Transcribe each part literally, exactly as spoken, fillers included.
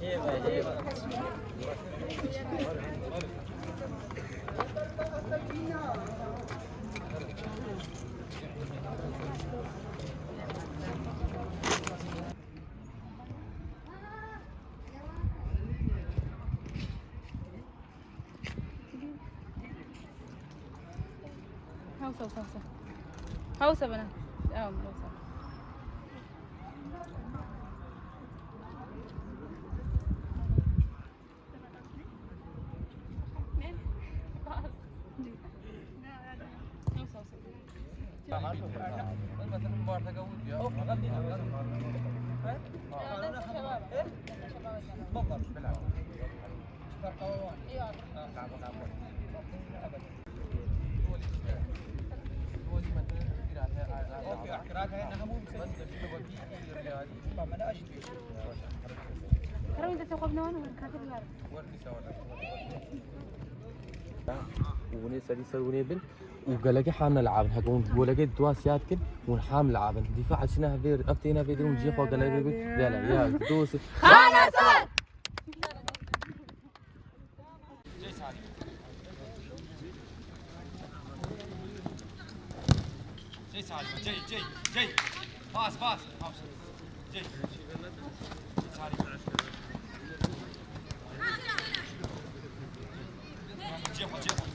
هاوسا، هاوسا، هاوسا. هاوسا بنا. آه، هاوسا. هاوسا، هاوسا. Û hûn ê serî ser hûn ê bin û gelekê hamle labin. Heke hûn golekê dua siyat kin, hûn ham labin. Dîfa çine hevê, ev têne vê dê hûn cihê xwe gelekê bin. Gele, ya, dost. Xana ser! Jê Salî, jê, jê, jê. Bas, bas. Jê. Jê Salî. Jê xwe, jê xwe.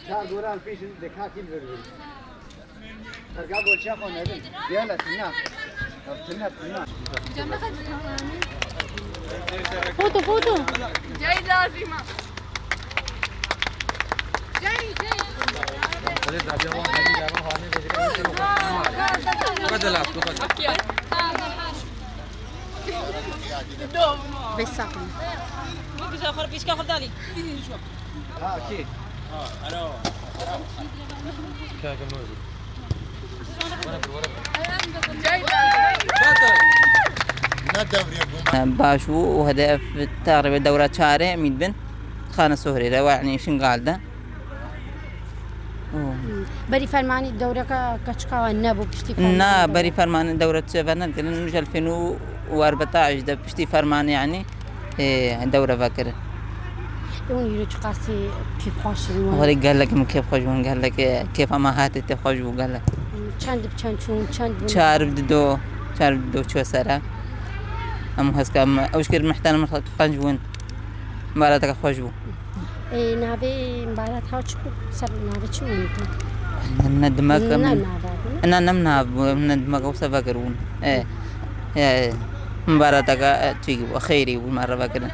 Çar golan pêşin dekakî birbir. Erga golçiya xwe nedin. Gel, tine. Tine, tine. Foto, foto. Cey lazima. Cey, cey. Vê sakin. Bu güzel xor pişka xor dalî. Ha, okey. Ha, alo. Kaka mı? Baş bû û hedef teqrîben dewra çarê em ê dibin. Xane Sohrê re we, yanî Şingal de. Û Berî fermanî dewreke keçika we nebû, piştî fermanî Na, dewre. Berî fermanî dewre çêve nekirin. Ji elfên û erbeta de piştî fermanî, yanî, ê, dewre vekirin. Hûn îro çiqasî kêfxweş in? Xwedê gelek min kêfxweş bûn, gelek, ê, kêfa me hatê tê xweş bû gelek. Çend bi çend çûn, çend bûn? Çar bi dido, çar bi dido çû sere. Em hezka me, ew ji kir mehtan min qenc bûn. Mbarateke xweş bû. Ê, navê mbarat ha çi bû? Ser navê çi bû? Ne dimek Ne em nava bû, ne? Na, nem nav bû, em ne dimek wisa vekir bûn. Ê, ê, mbarateke, ê, çi bû, xeyrî bû, me re vekirin.